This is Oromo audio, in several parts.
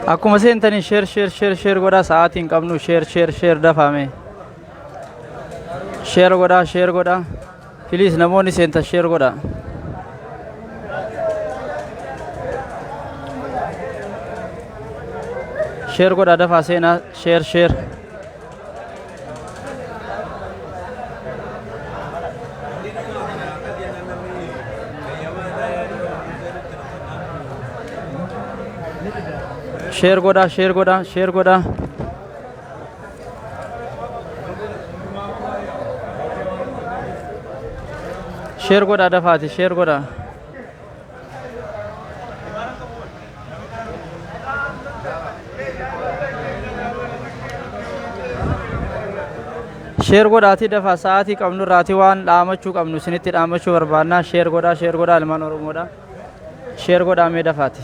Akkuma seentanii share share share share godhaa, sa'aatii hin qabnu. Share, share, share, dafame. Share godhaa, share godhaa. Please, namoonni seentan share godhaa. Share godhaa, dafaa seenaa, share, share. Share godhaa, share godhaa, share godhaa. Share godhaa, dafaati share godhaa. Share godhaatii dafaa, sa'aatii qabnu irraatii waan dhaamachuu qabnu isinitti dhaamachuu barbaannaa. Share godhaa, share godhaa, ilmaan Oromoodha. Share godhaa mee dafaati.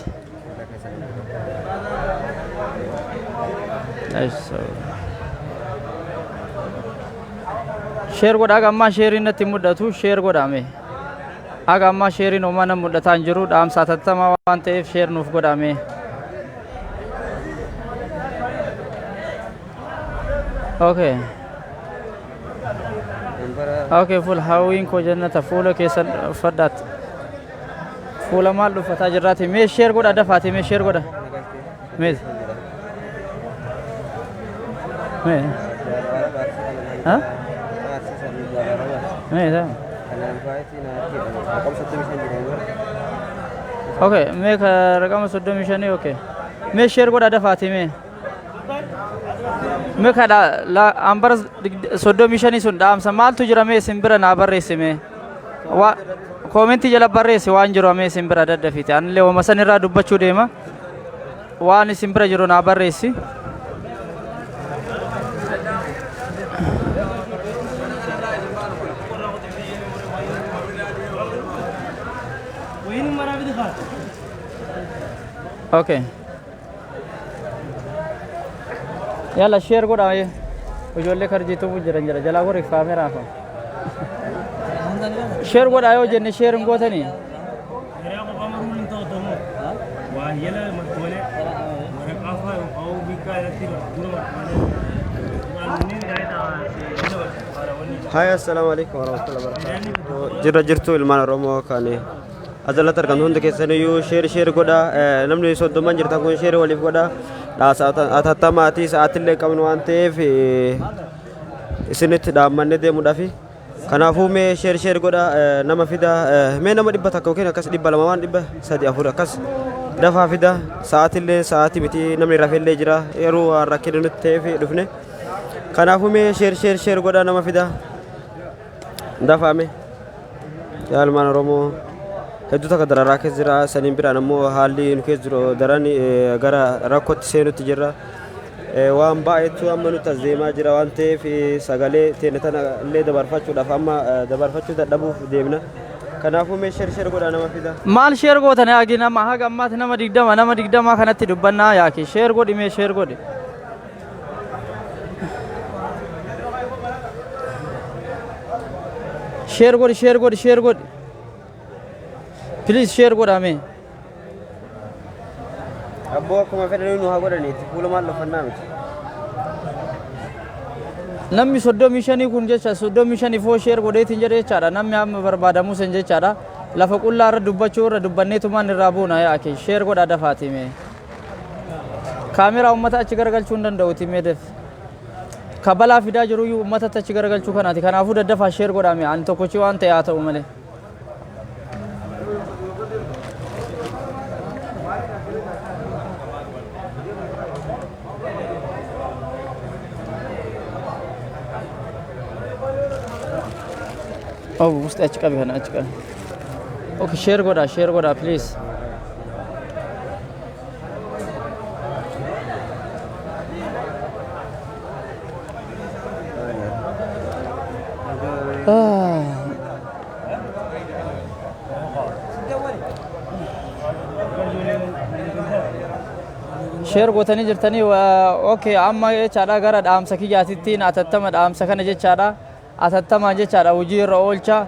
Share godhaa, haga ammaa shareiin natti hin mul'atu. Share godhaa mee. Haga ammaa shareiin homaa nan mul'ataa hin jiru. Dhaamsa hatattamaa waan ta'eef share nuuf godhaa mee. Okay. Okay, fuula hawwiin koo jannata fuula keessan uffadhaatti. Fuula maal dhuffataa jirraati? Mee share godha dafaati, mee share godha. Mee. Mee. Ha? Mee taa. Okay, mee ka raqama 35, okay. Mee share godha dafaati mee. Mee ka ambara 35 sun dhaamsa maaltu jira, mee isin bira naa barreessi mee. Waa commentii jala barreessi waan jiru mee isin bira daddafite. Anillee wama san irraa dubbachuu deema. Waan isin bira jiru naa barreessi. Okay. Yalla, share godhaa. Ijoollee karjiitu jiran jira jalaa gori kaameraa fa. Share godhaa yoo jenne share hin gootanii. Hiriyaa qofaa maruun hin ta'u ta'u waan jala martu malee waraqaa faa yookaan biikkaa irratti dura martu malee waan inni Hai, assalaamu alaikum warahmatullahi wabarakatuh. Jirra jirtu ilmaan Oromoo kan asirratti argamtu hundi keessaniyyuu, share share godha. Namni 30n jirtan kun share waliif godha. Atattamaati, sa'aatillee qabnu waan ta'eef isinitti dhaammannee deemuudhaafi. Kanaafuu mee share share godha, nama fida, mee nama 100 yookiin akkas 200 waan 300 4 akkas dafaa fida. Sa'aatillee sa'aatii miti, namni rafeellee jira, yeroo waan rakkina nutti ta'eef dhufne. Kanaafuu mee share share share godha, nama fida dafaame. Yaa ilmaan Oromoo, hedduu takka dararaa keessa jira. Saniin biraan ammoo haalli nu keessa jiru daran gara rakkootti seenutti jirra. Waan baay'eetu amma nutti as deemaa jira waan ta'eef sagalee teenya tana illee dabarfachuudhaaf amma dabarfachuu dadhabuuf deemna. Kanaafuu mee share share godhaa, nama fida. Maal share gootan yaagi? Nama haga ammaatti nama 20, nama 20 kanatti dubbannaa yaaki. Share godhi mee, share godhi. Share godhi, share godhi, share godhi. Please, share godhaa mee. Abboo, akkuma fedhanii nu haa godhaniitti, fuula maal uffannaa miti. Namni 35 kun jecha 35 foo share godheetiin jedhe jechaadha. Namni amma barbaadamu sen jechaadha. Lafa qullaa irra dubbachuu irra dubbanneetumaan irraa buuna yaake. Share godhaa dafaati mee. Kaameraa uummata achi garagalchuu hin danda'uti mee def. Ka balaa fidaa jiruyyuu uummatatti achi garagalchuu kanaati. Kanaafuu daddafaa share godhaa mee, ani tokkochi waan ta'e haa ta'u malee. Oh, wusti achi qabi kana achi qabi. Okay, share godhaa, share godhaa please. Share gootanii jirtanii. Okay, amma jechaadha gara dhaamsa kiyyaatittiin atattama dhaamsa kana jechaadha atattamaan jechaadha hojii irra oolcha.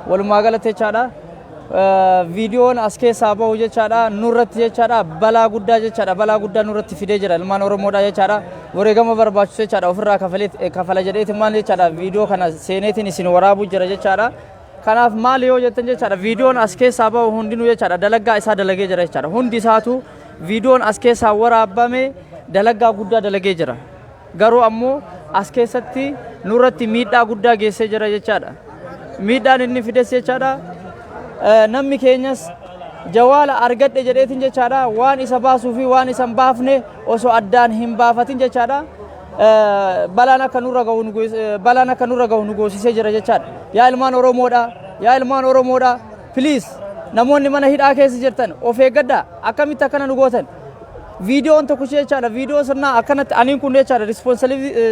Walumaa galatti jechaadha viidiyoon as keessaa bahu jechaadha nurratti jechaadha balaa guddaa jechaadha balaa guddaa nurratti fidee jira. Ilmaan Oromoodha jechaadha wareegama barbaachisu jechaadha ofirraa kafala jedheetiin maal jechaadha viidiyoo kana seeneetiin isin waraabuu jira jechaadha. Kanaaf maal yoo jettan jechaadha viidiyoon as keessaa bahu hundinuu jechaadha dalaggaa isaa dalagee jira jechaadha. Hundi isaatu viidiyoon as keessaa waraabame dalaggaa guddaa dalagee jira. Garuu ammoo as keessatti nurratti miidhaa guddaa geessee jira jechaadha. Miidhaan inni fides jechaadha namni keenyas jawaala argadhe jedheetiin jechaadha waan isa baasuu fi waan isa hin baafne osoo addaan hin baafatin jechaadha balaan akka nurra gahu nu balaan akka nurra gahu nu goosisee jira jechaadha. Yaa ilmaan Oromoodha, yaa ilmaan Oromoodha, please namoonni mana hidhaa keessa jirtan of eeggadhaa. Akkamitti akkana nu gootan? Viidiyoon tokko jechaadha viidiyoo sirnaa akkanatti aniin kun jechaadha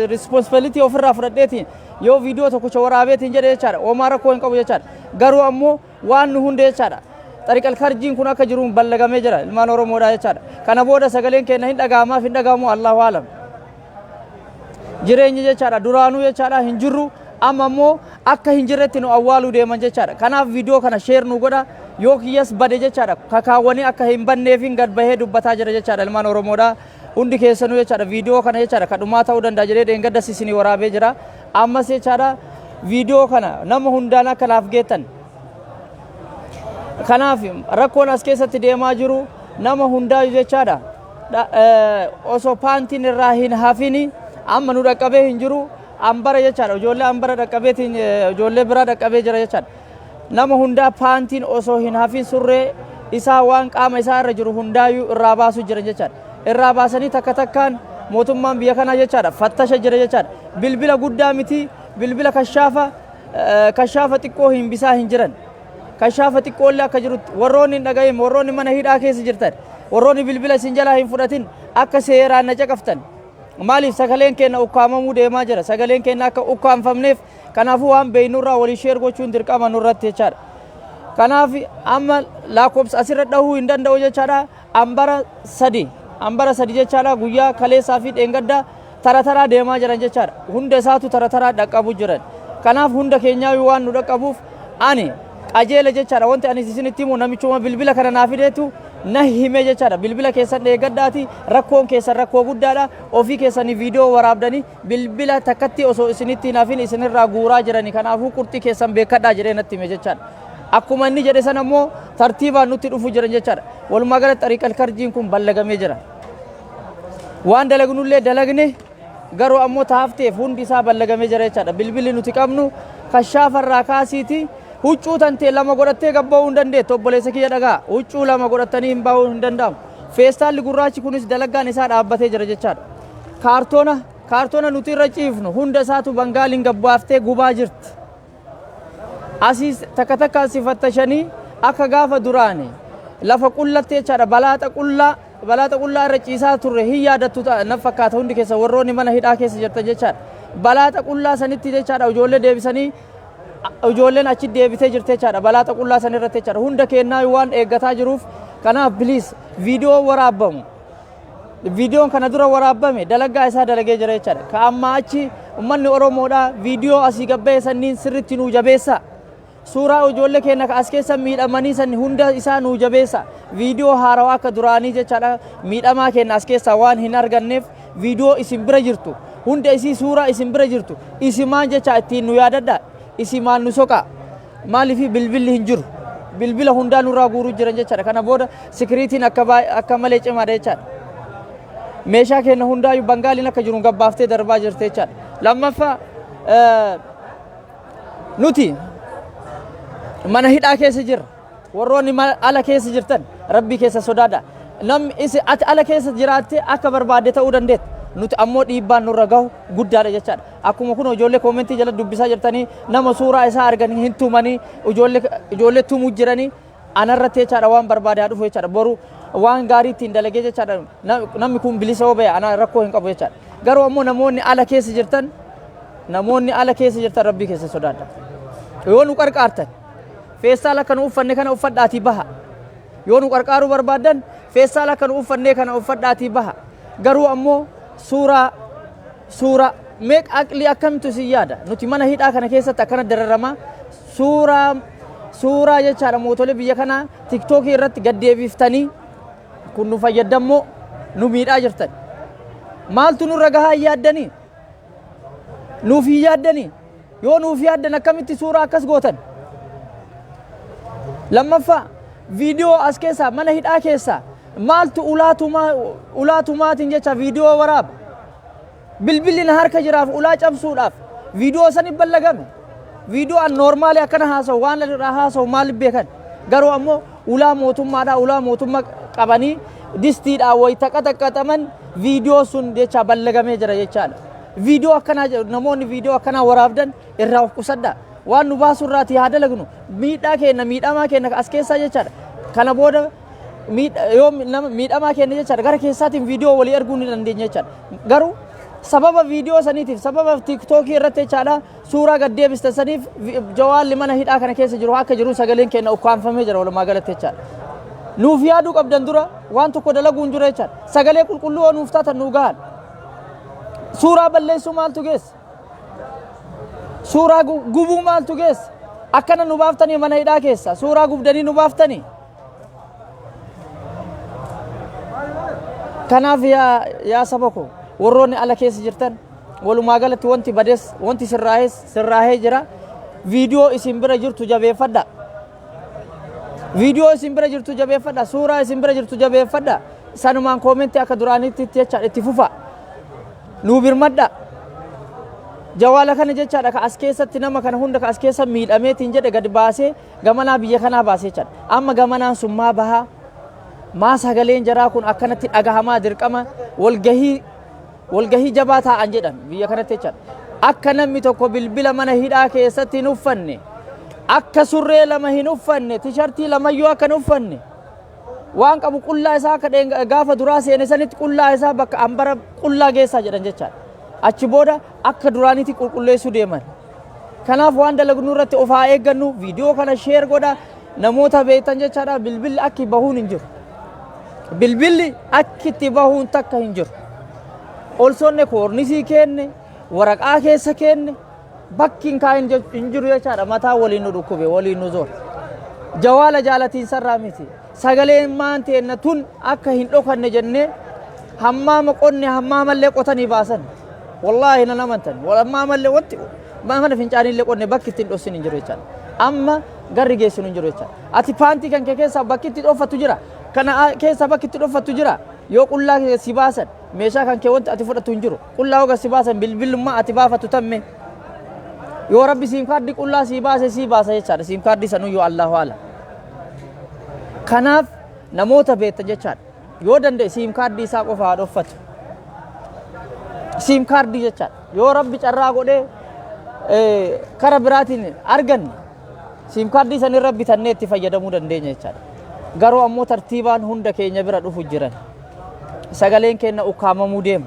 responsibility ofirraa fudhadheetiin yoo viidiyoo tokkicha waraabeetiin jedhe jechaadha homaa rakkoo hin qabu jechaadha. Garuu ammoo waan nu hunde jechaadha xariqal karjiin kun akka jiruun ballagamee jira ilmaan Oromoodha jechaadha. Kana booda sagaleen keenya hin dhaga'amaaf hin dhaga'amu Allahu alam. Jireenyi jechaadha duraanuu jechaadha hin jirru, amma ammoo akka hin jirretti nu awwaaluu deeman jechaadha. Kanaaf viidiyoo kana share nu godha. Yoo kiyyas bade jechaadha kakaawwanii akka hin banneefin gad bahee dubbataa jira jechaadha. Ilmaan Oromoodha hundi keessanuu jechaadha viidiyoo kana jechaadha kadhumaa ta'uu danda'a jedhee dheengaddas isinii waraabee jira. Ammas jechaadha viidiyoo kana nama hundaan akka naaf geettan. Kanaaf rakkoon as keessatti deemaa jiru nama hundaayu jechaadha osoo paantiin irraa hin hafini amma nu dhaqqabee hin jiru. Ambara jechaadha ijoollee ambara dhaqqabeetiin ijoollee biraa dhaqqabee jira jechaadha. Nama hundaa paantiin osoo hin hafin surree isaa waan qaama isaa irra jiru hundaayyuu irraa baasuu jiran jechaadha. Irraa baasanii takka takkaan mootummaan biyya kanaa jechaadha fattasha jira jechaadha. Bilbila guddaa miti, bilbila kashaafa kashaafa xiqqoo hin bisaa hin jiran. Kashaafa xiqqoollee akka jirutti warroonni hin dhagahin, warroonni mana hidhaa keessa jirtan, warroonni bilbila isin jalaa hin fudhatin akka seeraan na caqaftan. Maaliif sagaleen keenya ukkaamamuu deemaa jira. Sagaleen keenya akka ukkaamfamneef kanaafuu waan beeknurraa walii share gochuun dirqama nurratti jechaadha. Kanaaf amma lakkoofsa asirra dhahuu hin danda'u jechaadha. Ambara 3, ambara 3 jechaadha guyyaa kaleessaa fi dheengadda tara taraa deemaa jiran jechaadha. Hunda isaatu tara taraa dhaqqabu jiran. Kanaaf hunda keenyaa waan nu dhaqqabuuf ani qajeela jechaadha. Wanti ani isinitti himu namichuma bilbila kana naa fideetu na hime jechaadha. Bilbila keessan eeggadhaati, rakkoon keessan rakkoo guddaadha. Ofii keessanii viidiyoo waraabdanii bilbila takkatti osoo isinitti hin hafin isinirraa guuraa jirani. Kanaafuu qurxii keessan beekadhaa jedhee natti hime jechaadha. Akkuma inni jedhe sana immoo tartiibaan nutti dhufu jiran jechaadha. Walumaa galatti xariiqal karjiin kun ballagamee jira. Waan dalagnullee dalagne, garuu ammoo taafteef hundi isaa ballagamee jira jechaadha. Bilbilli nuti qabnu kashaafarraa kaasiiti huccuu tantee lama godhattee gabba'uu hin dandeettu. Obboleessa kiyya dhagaa, huccuu lama godhattanii hin ba'uu hin danda'amu. Feestaalli gurraachi kunis dalaggaan isaa dhaabbatee jira jechaadha. Kaartoona nuti irra ciifnu hunda isaatu bangaaliin gabbaaftee gubaa jirti. Asiis takka takkaan si fattashanii akka gaafa duraani lafa qullatti jechaadha balaaxa qullaa irra ciisaa turre hin yaadattu na fakkaata hundi keessa warroonni mana hidhaa keessa jirtan jechaadha. Balaaxa qullaa sanitti jechaadha ijoollee deebisanii ijoolleen achi deebitee jirti jechaadha balaaxa qullaa san irratti jechaadha. Hunda kennaa waan eeggataa jiruuf kanaaf please viidiyoo waraabbamu. Viidiyoon kana dura waraabbame dalagaa isaa dalagee jira jechaadha. Ka ammaa achi uummanni Oromoodha viidiyoo asii gabba'e sanniin sirriitti nuu jabeessa. Suuraa ijoollee keenya ka as keessa miidhamanii san hunda isaa nuu jabeessa. Viidiyoo haarawaa akka duraanii jechaadha miidhamaa keenya as keessaa waan hin arganneef viidiyoo isin bira jirtu hunda isii suuraa isin bira jirtu isimaan jecha ittiin nu yaadadha, isimaan nu soqa. Maaliif bilbilli hin jiru? Bilbila hundaa nurraa guuruu jiran jechaadha. Kana booda sikiriitiin akka malee cimaadha jechaadha. Meeshaa keenya hundaayyuu bangaaliin akka jiru gabbaaftee darbaa jirti jechaadha. Lammaffaa, nuti mana hidhaa keessa jirra. Warroonni ala keessa jirtan rabbii keessa sodaadha. Namni isi ati ala keessa jiraattee akka barbaadde ta'uu dandeetta. Nuti ammoo dhiibbaan nurra gahu guddaadha jechaadha. Akkuma kun ijoollee koomentii jala dubbisaa jirtanii, nama suuraa isaa arganii hin tumanii, ijoollee tumuu jiranii anarratti jechaadha. Waan barbaade haa dhufu jechaadha. Boru waan gaarii ittiin dalagee jechaadha. Namni kun bilisa yoo bahe ana rakkoo hin qabu jechaadha. Garuu ammoo namoonni ala keessa jirtan, namoonni ala keessa jirtan, rabbii keessa sodaadha. Yoo nu qarqaartan feestaala akka nu uffanne kana uffadhaatii baha. Yoo nu qarqaaruu barbaaddan feestaala akka nu uffannee kana uffadhaatii baha. Garuu ammoo suuraa meeq aqlii akkamtu isin yaada? Nuti mana hidhaa kana keessatti akkana dararamaa, suuraa jechaadha, mootolee biyya kanaa TikTokii irratti gad deebiftanii kun nu fayyadammoo nu miidhaa jirtan. Maaltu nurra gahaa hin yaaddanii? Nuuf hin yaaddanii? Yoo nuuf yaaddan akkamitti suuraa akkas gootan? Lammaffaa, viidiyoo as keessaa, mana hidhaa keessaa maaltu ulaa tumaatiin jecha viidiyoo waraaba? Bilbilli na harka jiraaf ulaa cabsuudhaaf viidiyoo sani ballagame. Viidiyoo an normally akkana haasa'u, waan irraa haasa'u maal beekan? Garuu ammoo ulaa mootummaadhaa, ulaa mootummaa qabanii distiidhaa wayita qaxaqqaxaman viidiyoo sun jecha ballagamee jira jechaadha. Viidiyoo akkanaa jedhu, namoonni viidiyoo akkanaa waraabdan irraa of qusadhaa. Waan nu baasu irraati haa dalagnu. Miidhaa keenya, miidhamaa keenya as keessaa jechaadha. Kana booda yoo nama miidhamaa keenya jechaadha, gara keessaatiin viidiyoo walii erguu ni dandeenya jechaadha. Garuu sababa viidiyoo saniitiif, sababa TikTokii irratti jechaadha suuraa gad deebiste saniif, Jawaalli mana hidhaa kana keessa jiru akka jiru sagaleen keenya ukkaanfamee jira walumaa galatti jechaadha. Nuuf yaaduu qabdan dura waan tokko dalaguun dura jechaadha. Sagalee qulqulluu yoo nuuf taatan nuu gahan. Suuraa balleessuu maaltu geessa? Suuraa gubuu maaltu geessa? Akkana nu baaftanii mana hidhaa keessa suuraa gubdanii nu baaftanii. Kanaaf yaa saba koo, warroonni ala keessa jirtan, walumaa galatti wanti bades, wanti sirraa'es sirraa'ee jira. Viidiyoo isin bira jirtu jabeeffadha. Viidiyoo isin bira jirtu jabeeffadha. Suuraa isin bira jirtu jabeeffadha. Sanumaan koomentii akka duraaniitti jechaadha itti fufa. Nuu birmadha. Jawaala kana jechaadha, ka as keessatti nama kana hunda ka as keessa miidhameetiin jedhe gad baasee gamanaa biyya kanaa baasee jechaadha. Amma gamanaan sun maa bahaa? Maa sagaleen jaraa kun akkanatti dhagahamaa? Dirqama walgahii jabaa taa'an jedhan biyya kanatti jechaadha. Akka namni tokko bilbila mana hidhaa keessatti hin uffanne, akka surree lama hin uffanne, tishartii lamayyuu akka hin uffanne, waan qabu qullaa isaa akka gaafa duraa seene sanitti qullaa isaa bakka hambara qullaa geessaa jedhan jechaadha. Achi booda akka duraanitti qulqulleessuu deeman. Kanaaf waan dalagnu irratti of haa eeggannu. Viidiyoo kana share godha. Namoota beektan jechaadha. Bilbilli akki bahuun hin jiru. Bilbilli akki itti bahuun takka hin jiru. Ol sonne koornisii kenne, waraqaa keessa kenne, bakki hin kaa'in hin jiru jechaadha. Mataa waliin nu dhukkube, waliin nu zoora. Jawaala jaalatiinsarraa miti. Sagaleen maan teenna tun akka hin dhokanne jennee hammaama qonne, hammaamallee qotanii baasan. Wallaahi nan amantan. Hammaamallee, wanti mana fincaaniillee qonne, bakki ittiin dhossin hin jiru jechaadha. Amma garri geessinu hin jiru jechaadha. Ati paantii kan kee keessaa bakki itti dhoffattu jira. Kana keessaa bakki itti dhoffattu jira. Yoo qullaa kee si baasan meeshaa kan kee wanti ati fudhattu hin jiru. Qullaa hoga si baasan bilbilummaa ati baafatu tamme. Yoo rabbi SIM card qullaa si baase si baasa jechaadha. SIM card sanuu yoo Allahu ala. Kanaaf namoota beektan jechaadha. Yoo danda'e SIM card isaa qofa haa dhoffatu. SIM card jechaadha. Yoo rabbi carraa godhee kara biraatiin arganne SIM card sanirra bitannee itti fayyadamuu dandeenya jechaadha. Garuu ammoo tartiibaan hunda keenya bira dhufu jiran. Sagaleen keenya ukkaamamuu deema.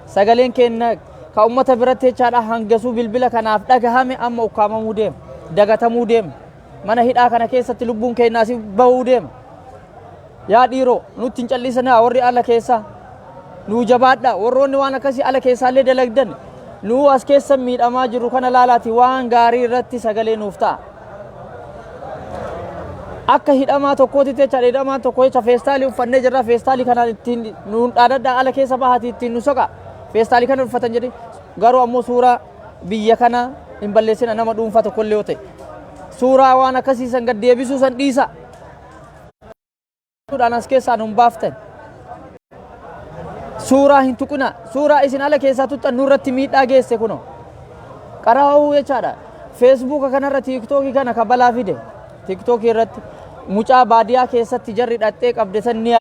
Sagaleen keenya ka ummata biratti jechaadha hangasuu bilbila kanaaf dhagahame amma ukkaamamuu deema. Dagatamuu deema. Mana hidhaa kana keessatti lubbuun keenya asii bahuu deema. Yaa dhiiroo, nutti hin callisanaa. Warri ala keessaa nuu jabaadha. Warroonni waan akkasii ala keessaallee dalagdan, nuu as keessa miidhamaa jirru kana laalaati waan gaarii irratti sagalee nuuf ta'a. Akka hidhamaa tokkootitti jecha, hidhamaan tokko jecha feestaalii uffannee jirra. Feestaalii kanaan ittiin nuun dhaadadhaa, ala keessa bahaati ittiin nu soqa. Feestaalii kana uffatan jedhi, garuu ammoo suuraa biyya kana hin balleessina. Nama dhuunfaa tokkollee yoo ta'e suuraa waan akkasii san gad deebisuu san dhiisa. Dhaan as keessaa nun baaftan. Suuraa hin tuqina. Suuraa isin ala keessaa tuxxan nurratti miidhaa geesse kuno. Qaraa'uu jechaadha. Feesbuuka kanarra, TikTokii kana ka balaa fide. TikTokii irratti mucaa baadiyaa keessatti jarri dhaxxee qabde san ni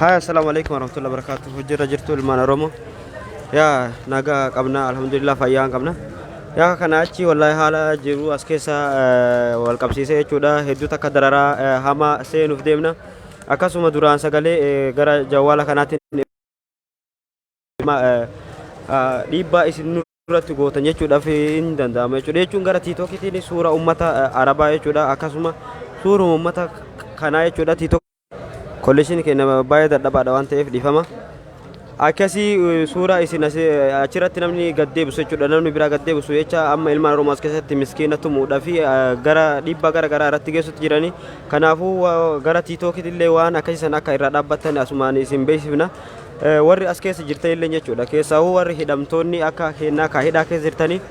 Haa, assalaamu alaikum warahmatullahi wabarakatuh. Hojirra jirtu ilmaan Oromoo. Yaa, nagaa qabna, alhamdulillah, fayyaan qabna. Yaa, kana achi wallahi haala jiru as keessa wal qabsiisee jechuudha. Hedduu takka dararaa hamaa seenuuf deemna. Akkasuma duraan sagalee gara jawwaala kanaatiin dhiibbaa isin nurratti gootan jechuudhaaf hin danda'ama jechuudha. Jechuun gara tiitookiitiin suura uummata Arabaa jechuudha. Akkasuma suura uummata kanaa jechuudha. Tiitook kolleeshinii keenya baay'ee dadhabaadha waan ta'eef dhiifama. Akkasii suuraa isin achirratti namni gad deebisu jechuudha. Namni biraa gad deebisu jecha amma ilmaan Oromoo as keessatti miskiina tumuudhaa fi gara dhiibbaa gara garaa irratti geessutti jirani. Kanaafuu gara tiitookiitti illee waan akkasii sana akka irraa dhaabbattan asumaan isin beeksifna. Warri as keessa jirtan illee jechuudha. Keessaahuu warri hidhamtoonni akka kennaa ka hidhaa keessa jirtanii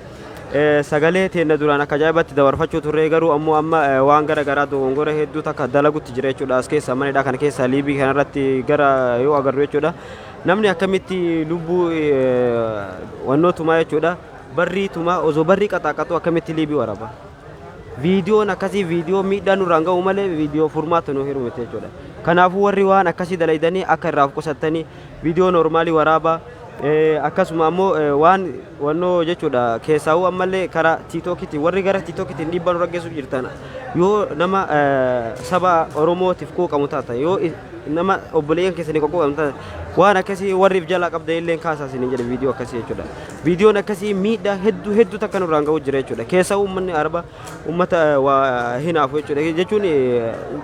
sagalee teenna duraan akka ajaa'ibatti dabarfachuu turre, garuu ammoo amma waan gara garaa dogongora hedduu takka dalagutti jira jechuudha. As keessa mana hidhaa kana keessa Liibii kanarratti gara yoo agarru jechuudha. Namni akkamitti lubbuu wannoo tumaa jechuudha. Barrii tumaa osoo barrii qaxaaqaxu akkamitti Liibii waraaba? Viidiyoon akkasii viidiyoo miidhaa nurraan ga'u malee viidiyoo furmaata nu hiru miti jechuudha. Kanaafuu warri waan akkasii dalaydanii akka irraa of qusattanii viidiyoo noormaalii waraabaa, akkasuma ammoo waan wannoo jechuudha. Keessaawuu ammallee karaa tiitookiitiin warri gara tiitookiitiin dhiibbaa nurra geessuuf jirtan, yoo nama saba Oromootiif quuqamu taata, yoo nama obboleeyyan keessanii quuqamu taata, waan akkasii warri if jalaa qabdan illee kaasaa isiniin jedhe viidiyoo akkasii jechuudha. Viidiyoon akkasii miidhaa hedduu hedduu takka nurraan ga'u jira jechuudha. Keessa uummanni Araba uummata waa hinaafu jechuudha. Jechuun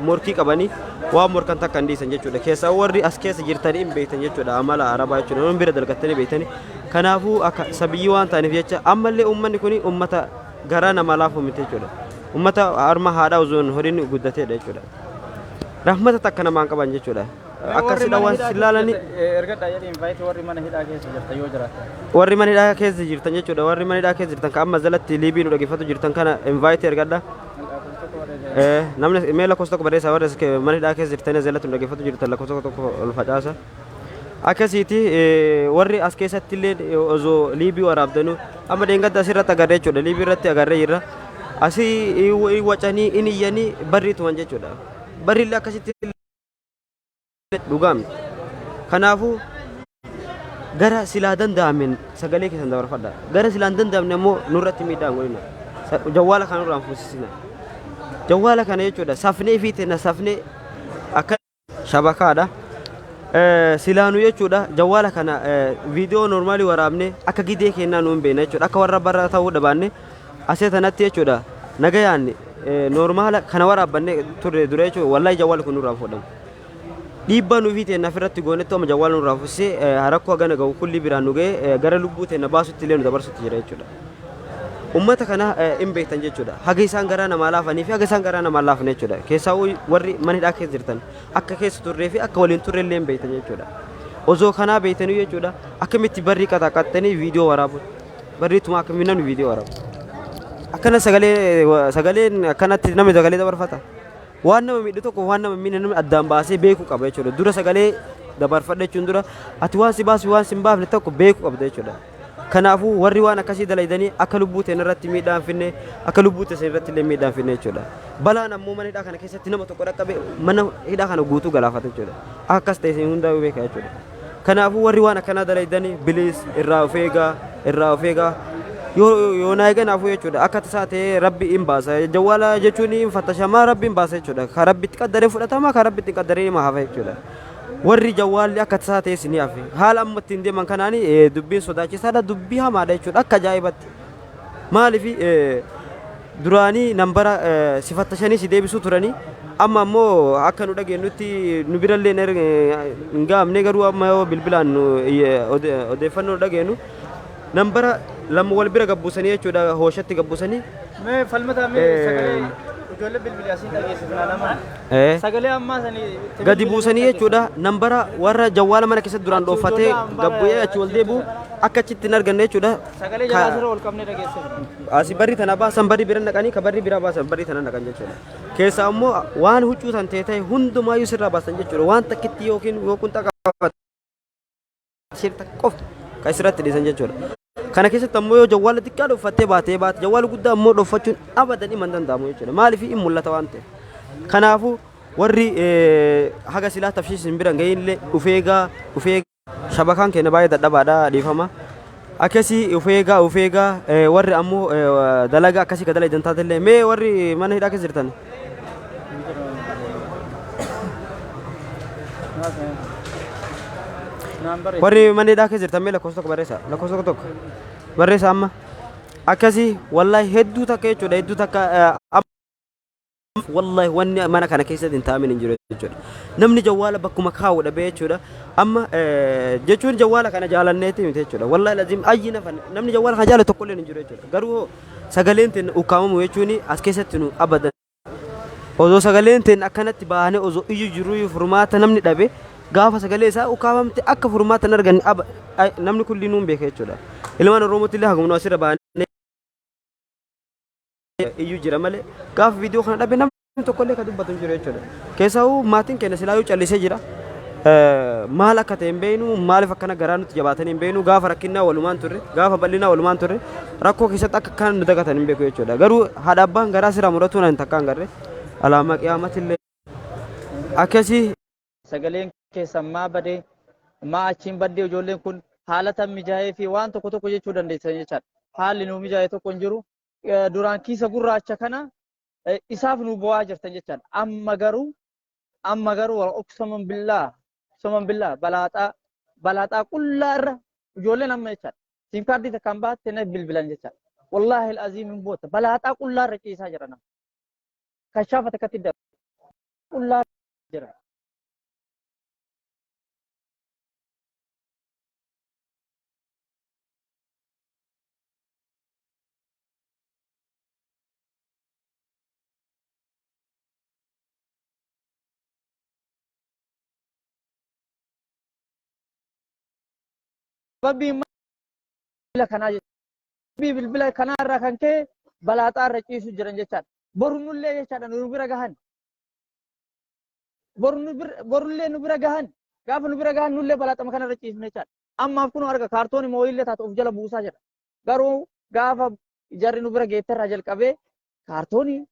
morkii qabanii waan morkan takka hin dhiisan jechuudha. Keessa warri as keessa jirtanii hin beektan jechuudha. Amala Arabaa jechuudha. Namni bira dalgattanii beektanii. Kanaafuu akka sabiyyii waan ta'aniif jecha ammallee uummanni kun uummata garaa namaa laafu miti jechuudha. Uummata harma haadhaa osoo hin horin guddateedha jechuudha. Rahmata takka namaan qaban jechuudha. Akka sila waan silaalanii Ergadhaa jedhi invite, warri mana hidhaa keessa jirtan yoo jiraatan. Warri mana hidhaa keessa jirtan jechuudha. Warri mana hidhaa keessa jirtan kan amma jalatti Liibii nu dhaggeeffatu jirtan kana invite ergadha. Namni mee lakkoofsa tokko barreessaa, warri as mana hidhaa keessa jirtanii jalatti nu dhaggeeffatu jirtan lakkoofsa tokko ol facaasa. Akkasiiti warri as keessatti illee osoo Liibii waraabdanuu amma dheengadda asirratti agarree jechuudha. Liibii irratti agarree jirra. Asii wacanii in iyyanii barrii tuman jechuudha. Barri illee akkasitti dhugaa miti. Kanaafuu gara silaa danda'ameen sagalee keessan dabarfadha. Gara silaa hin danda'amne ammoo nurratti miidhaa hin godhina. Jawwaala kana nurraan fuusisina. Jawwaala kana jechuudha safnee fi tenna safnee akka shabakaadha. Silaanuu jechuudha jawwaala kana viidiyoo noormaalii waraabne akka gidee kennaa nu hin beekna jechuudha. Akka warra bara ta'uu dhabaanne asee tanatti jechuudha nagayaan noormaala kana waraabbanne turre dura jechuudha, wallahi jawwaalli kun nurraan fuudhamu. Dhiibbaa nuufii teenna ofirratti goonetti amma jawwaala nurraa fuusisee rakkoo hagana ga'u kulli biraan nu ga'e gara lubbuu teenna baasutti illee nu dabarsutti jira jechuudha. Ummata kana hin beektan jechuudha. Haga isaan garaa namaa laafanii fi haga isaan garaa namaa laafne jechuudha. Keessaa warri mana hidhaa keessa jirtan akka keessa turree fi akka waliin turre illee hin beektan jechuudha. Osoo kanaa beektanii jechuudha akkamitti barrii qaxaqaxxanii viidiyoo waraabu? Barrii tumaa akkamitti namni viidiyoo waraabu? Akkana sagalee sagaleen akkanatti namni sagalee dabarfata. Waan nama miidhu tokko waan nama miidhe namni addaan baasee beekuu qaba jechuudha. Dura sagalee dabarfadha jechuun dura ati waan si baasu waan si hin baafne tokko beekuu qabda jechuudha. Kanaafuu warri waan akkasii dalaydanii akka lubbuu teenya irratti miidhaa hin finne, akka lubbuu teessan irratti illee miidhaa hin finne jechuudha. Balaan ammoo mana hidhaa kana keessatti nama tokko dhaqqabe mana hidhaa kana guutuu galaafata jechuudha. Akkas ta'e isin hundaa beeka jechuudha. Kanaafuu warri waan akkanaa dalaydanii bilis irraa of eegaa, irraa of eegaa. Yoo naa eeganaafuu jechuudha akka tasaa ta'ee rabbi hin baasa. Jawwaala jechuun hin fattashamaa, rabbi hin baasa jechuudha. Ka rabbi itti qaddaree fudhatama, ka rabbi itti hin qaddaree nima hafa jechuudha. Warri jawwaalli akka tasaa ta'es ni hafe. Haala amma ittiin deeman kanaan dubbiin sodaachisaadha, dubbii hamaadha jechuudha akka ajaa'ibatti. Maaliif duraanii nambara si fattashanii si deebisuu turanii, amma ammoo akka nu dhageenyutti nu birallee hin gahamne, garuu amma yoo bilbilaan nu odeeffannoo nu dhageenyu nambara lama wal bira gabbuusanii jechuudha, hooshatti gabbuusanii. Mee falmataa, mee sagalee ijoollee bilbilii asiin dhageessifnaa nama. Sagalee ammaa sanii gadi buusanii jechuudha, nambara warra jawwaala mana keessatti duraan dhooffatee gabbu'ee achi wal deebi'u akka achitti hin arganne jechuudha. Sagalee jalaa asirra ol qabnee dhageessifna. Asii barri tana baasan, barri bira naqanii, ka barri bira baasan barri tana naqan jechuudha. Keessaa immoo waan huccuu tan ta'e ta'e hundumaayyuu sirraa baasan jechuudha. Waan takkitti yookiin yoo qunxaa qabaate takka qofti kan sirratti dhiisan jechuudha. Kana keessatti ammoo yoo jawwaala xiqqaa dhoffattee baatee baate, jawwaala guddaa ammoo dhoffachuun abadan hima hin danda'amu jechuudha. Maaliif hin mul'ata waan ta'eef. Kanaafuu Warri haga silaa tafshiis hin bira hin gahinillee uf eegaa, uf eegaa. Shabakaan keenya baay'ee dadhabaadha, dhiifama. Akkasii uf eegaa, uf eegaa. Warri ammoo dalagaa akkasii ka dalaydan taatellee, mee warri mana hidhaa keessa jirtan. Warri mana hidhaa keessa jirtan, mee lakkoofsa tokko barreessaa, lakkoofsa tokko tokko barreessaa amma. Akkasii wallaahi hedduu takka jechuudha, hedduu takka. Wallahi wanni mana kana keessatti hin taa'amin hin jiru jechuudha. Namni jawwaala bakkuma kaa'u dhabee jechuudha. Amma jechuun jawwaala kana jaalanneeti miti jechuudha. Wallahi lazim ayyi nafan namni jawwaala kana jaalatu tokkollee hin jiru jechuudha. Garuu hoo sagaleen teen ukkaamamu jechuun as keessatti nu abadan. Osoo sagaleen teen akkanatti baanee osoo iyyu jiruu furmaata namni dhabe, gaafa sagalee isaa ukkaamamte akka furmaata hin arganne namni kulli nuun beeka jechuudha. Ilmaan Oromootti illee hagumnu asirra baanee iyyuu jira malee gaafa viidiyoo kana dhabe namni tokkollee kan dubbatu hin jiru jechuudha. Keessaa'uu maatiin keenya silaayyuu callisee jira. Maal akka ta'e hin beeknu, maaliif akkana garaa nutti jabaatanii hin beeknu. Gaafa rakkinnaa walumaan turre, gaafa bal'inaa walumaan turre, rakkoo keessatti akka akkana nu dagatan hin beeku jechuudha. Garuu haadha abbaan garaa siraa muratu nan takkaan garre alaamaa qiyaamatillee akkasii. Sagaleen keessan maa badee, maa achiin baddee, ijoolleen kun haala tan mijaa'ee fi waan tokko tokko jechuu dandeessan jechaadha. Haalli nuu mijaa'e tokko hin jiru. Duraan kiisa gurraacha kana isaaf nu bu'aa jirtan jechaadha. Amma garuu uqsaman billaa, uqsaman billaa, balaaxaa balaaxaa qullaa irra ijoolleen amma jechaadha. Siim kaardii takkaan baatte na bilbilan jechaadha. Wallaahi al-aziim hin boota. Balaaxaa qullaa irra ciisaa jira nama. Kashaafa takkatti qullaa jira. Sababii bilbila kanaa jechuudha. Sababii bilbila kanaa irraa kan ka'e balaaxaa irra ciisu jiran jechaadha. Boru nullee jechaadha nu bira gahan. Boru nu bira, borullee nu bira gahan. Gaafa nu bira gahan nullee balaaxama kana irra ciisne jechaadha. Ammaaf kun arga kaartooni mooyillee taatu of jala buusaa jira. Garuu gaafa jarri nu bira geetterraa jalqabee kaartoonii,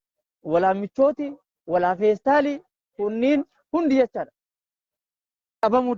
walaa michooti, walaa feestaalii kunniin hundi jechaadha. Dhabamuu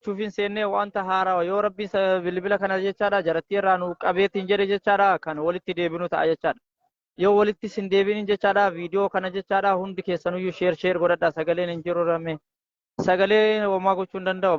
Chuufin seennee wanta haarawaa yoo rabbiin bilbila kana jechaadha jarattii irraa nu qabeetiin jedhe jechaadha kan walitti deebinu ta'a jechaadha. Yoo walitti sin deebinin jechaadha, viidiyoo kana jechaadha hundi keessanuyyuu share share godhadha. Sagaleen hin jiru rame, sagalee homaa gochuu hin danda'u.